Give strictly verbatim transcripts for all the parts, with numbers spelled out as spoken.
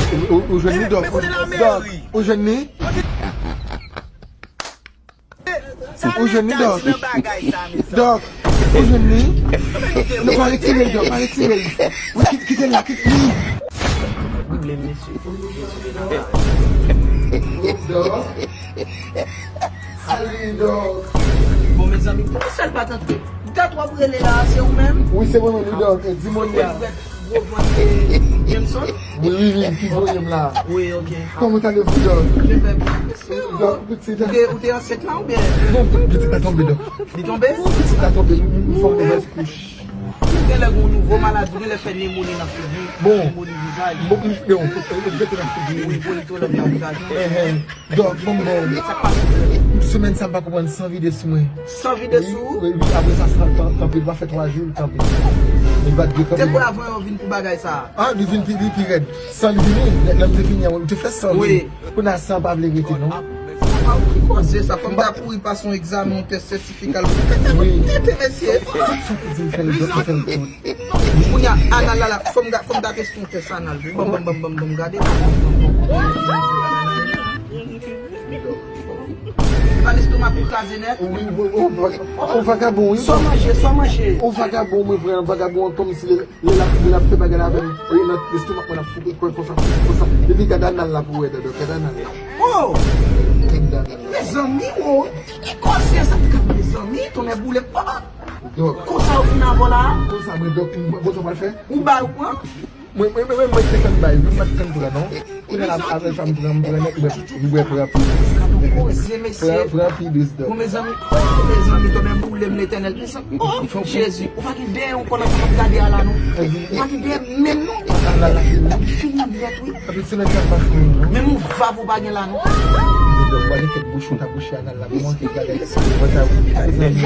Ou, ou, ou jwenn li, Dòk? Dòk, ou jwenn li? Ou jwenn li, Dòk? Dòk, ou jwenn li? Non, pa retire l, Dòk, pa retire l. Wi, kite, kite l la, kite, wi. Dòk. Salut, Dòk. Bon, mezanmi, poukisa l pa t antre? Dat w ap rele la, se ou menm? Wi, se mwen menm, wi, Dòk. Di mwen li a. Gwo vant, eh, Jameson? Wi, wi, wi, ki voye m la. Wi, ok. Comment allez-vous, Dòk? Je vais bien, merci. Dòk, pitit la. Ou te, ou te ansent la oubyen? Non, pitit la tonbe, Dòk. Li tonbe? Pitit la tonbe, m, m fè yon movèz kouch. Ou genlè gen yon nouvo maladi, ou genlè fè nemoni nan figi, bon, nemoni vizaj. Bon, m, bon, m, m, m, m, nan figi. Wi, polito lè nan vizaj. Dòk, bon, bon. Sa k pase, frè? Semèn sa m pa konprann, san vide sou mwen. San vide sou ou? Wi, wi, apre sa, san, tan, tanpri, l pa fè twa jou, l kanpe. Li bat de kanpe. Depi avan yo vin pou bagay sa a. Ah, li vin pi, li pi rèd. San li vini, lè, lè m te fini, m te fè san vini. Wi. Kounye a, san pa vle rete, non. Apa ou ki koze sa? Fò m ta kouri pase yon egzamen, yon tès sètifika. Wi. Tete, mesye. Sa ki di m fè l, dòk, fè l tout. Kounye a, anal la, la, fò m ga-, fò m ta teste yon tès anal. Ban m, ban m, ban m, ban m, ban m gade. Ba lestomak ou kraze nèt. Wi, wi, wi, ou vagabon, wi. Sa w manje, sa w manje. Ou vagabon, mwen pran vagabon an kòmsi lè, lè l ap, lè l ap fè bagay la avè m. E nan lestomak mwen ap fouke kò konsa, konsa. Depi gad anal la pou wè, Dòk, gad anal la. Oh! Gad anal la. Mezanmi, oh! Ki koze sa k ap, mezanmi? Tonnè boule m. Oh! Dòk. Konsa yo fin avè w la? Konsa, mwen, Dòk, mwen, konsa w pral fè? Ou bay ou pran? Mwen, mwen, mwen, mwen te konn bay, mwen pa t konn pran, non. Kounye a la, avè sa, m pran, m pran nèt, m bwè, m bwè, pran pi. Gade yon koze, mesye. Pran, pran pi dous, Dòk. Bon, mezanmi, oh, mezanmi, tonnè boule m, Letènèl, mezanmi. Oh, Jezi, ou pa gen dèyè yon kò nan sa m ap gade a la, non. Ou pa gen dèyè menm, non. Anal la fini. Li fini nèt, wi. Epi semèn sa pa fini, non. Menm yon vav ou pa gen la, non. Mezanmi, ou pa gen kèk bouchon, ta bouche anal la, pou mwen ki gade. Mwen ta, mezanmi.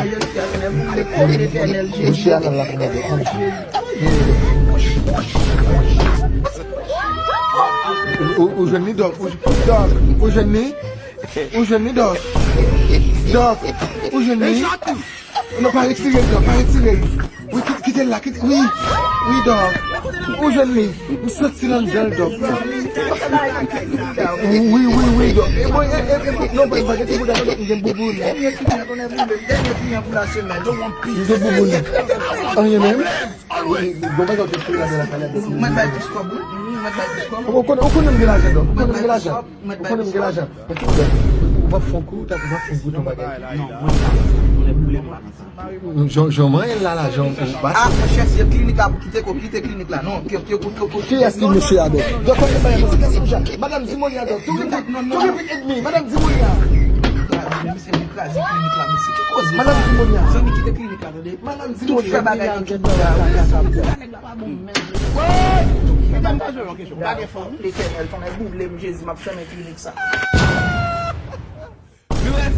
Bouche anal la pou mwen, Dòk. Ou, ou jwenn li, Dòk? Ou, Dòk, ou jwenn li? Ou jwenn li, Dòk? Dòk, ou jwenn li? Non, pa retire l, Dòk, pa retire l. Wi, ki-, kite l la, kite, wi, wi, Dòk. Ou jwenn li? M santi l anndan l, Dòk. Wi, wi, wi, Dòk. E, bon, e, e, e, non, pa, pa gen ti bouda, non, Dòk, m gen bouboun. Dènye kliyan pou la semèn. M gen bouboun. Anyen menm. Bon, bagay ou te fè la, la, la, la. Mwen bay plis kòb, wi. Mwen bay plis kòb. Ou konnen, ou konnen m gen lajan, Dòk. Ou konnen m gen lajan. Ou konnen m gen lajan. Ou p ap fè yon kou, ou p ap fè yon kou, ton bagay. Non, mwen pa nan sa. Mwen boule m pa nan sa. Jan, jan manyen la, la, jan ou bat. Ah, monchè, se klinik la pou kite ko, kite klinik la. Non, ki, ki, ki, ki, ki, kiyès ki mesye a, Dòk? Dòk, kòman se pa yon, se kiyès ki mesye a? Madanm Dimonya, Dòk. Tou repit, tou repit edmi, Madanm Dimonya. Misye vin kraze klinik la, mesye. Ki koze sa? Madanm Dimonya. Zanmi, kite klinik la, tande. Madanm Dimonya. Tout fè bagay nan kèt bagay la, ou ka sa pou. Nèg la pa bon menm. Medam, pa jwe yon kesyon. Pa gen fanm. Letènèl, fanm, boule m, Jezi, m ap fèmen klinik sa. Bless